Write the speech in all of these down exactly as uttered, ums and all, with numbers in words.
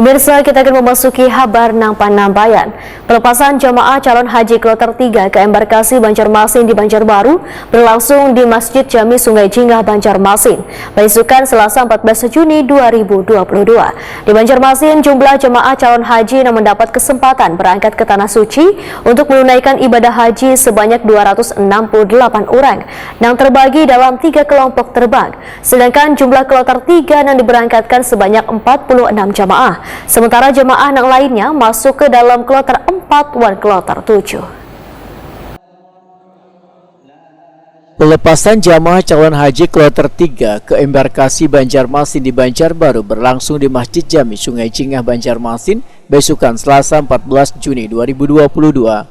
Pemirsa, kita akan memasuki habar nang panambayan. Pelepasan jamaah calon haji kloter tiga ke embarkasi Banjarmasin di Banjarbaru berlangsung di Masjid Jami Sungai Jingah, Banjarmasin, baisukan Selasa empat belas Juni dua ribu dua puluh dua. Di Banjarmasin, jumlah jamaah calon haji yang mendapat kesempatan berangkat ke Tanah Suci untuk menunaikan ibadah haji sebanyak dua ratus enam puluh delapan orang, yang terbagi dalam tiga kelompok terbang. Sedangkan jumlah kloter tiga yang diberangkatkan sebanyak empat puluh enam jamaah, sementara jamaah yang lainnya masuk ke dalam kloter empat wan kloter tujuh. Pelepasan jamaah calon haji kloter tiga ke embarkasi Banjarmasin di Banjarbaru berlangsung di Masjid Jami Sungai Jingah, Banjarmasin, besukan Selasa empat belas Juni dua ribu dua puluh dua.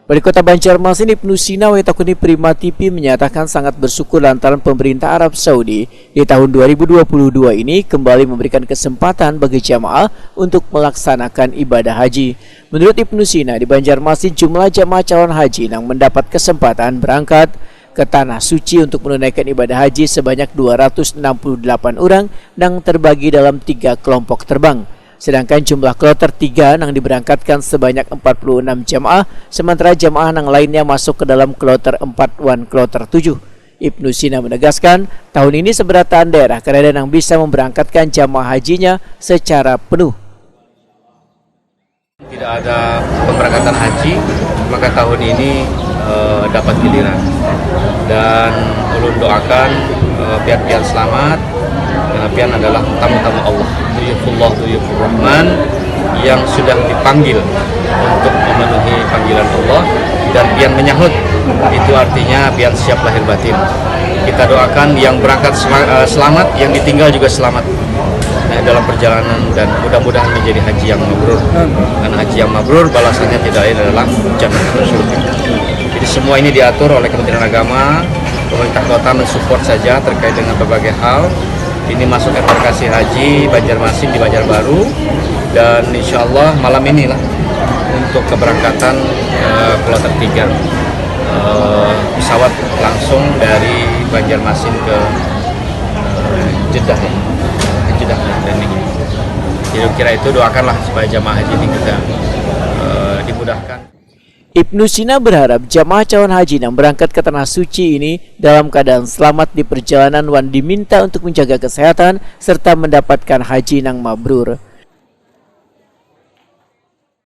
Wali Kota Banjarmasin, Ibnu Sina, wayatakuni Prima T V, menyatakan sangat bersyukur lantaran pemerintah Arab Saudi di tahun dua ribu dua puluh dua ini kembali memberikan kesempatan bagi jamaah untuk melaksanakan ibadah haji. Menurut Ibnu Sina, di Banjarmasin jumlah jamaah calon haji yang mendapat kesempatan berangkat ke Tanah Suci untuk menunaikan ibadah haji sebanyak dua ratus enam puluh delapan orang yang terbagi dalam tiga kelompok terbang. Sedangkan jumlah kloter tiga yang diberangkatkan sebanyak empat puluh enam jamaah, sementara jamaah yang lainnya masuk ke dalam kloter empat wan kloter tujuh. Ibnu Sina menegaskan, tahun ini seberataan daerah kadada yang bisa memberangkatkan jamaah hajinya secara penuh. Tidak ada pemberangkatan haji, maka tahun ini eh, dapat giliran. Dan ulun doakan eh, pian-pian selamat, karena pian adalah tamu-tamu Allah, duyufullah, duyufur Rahman, yang sudah dipanggil untuk memenuhi panggilan Allah, dan pian menyahut, itu artinya pian siap lahir batin. Kita doakan yang berangkat sela- eh, selamat, yang ditinggal juga selamat eh, dalam perjalanan, dan mudah-mudahan menjadi haji yang mabrur. Karena haji yang mabrur balasannya tidak lain adalah jannah dan surga. Jadi semua ini diatur oleh Kementerian Agama, pemerintah kota mensupport saja terkait dengan berbagai hal. Ini masuk embarkasi haji Banjarmasin di Banjarbaru, dan insya Allah malam inilah untuk keberangkatan eh, kloter tiga eh, pesawat langsung dari Banjarmasin ke eh, Jeddah, ya, ke Jeddah dan ini. Jadi kira itu, doakanlah supaya jamaah haji ini kita eh, dimudahkan. Ibnu Sina berharap jamaah calon haji yang berangkat ke Tanah Suci ini dalam keadaan selamat di perjalanan wan diminta untuk menjaga kesehatan serta mendapatkan haji yang mabrur.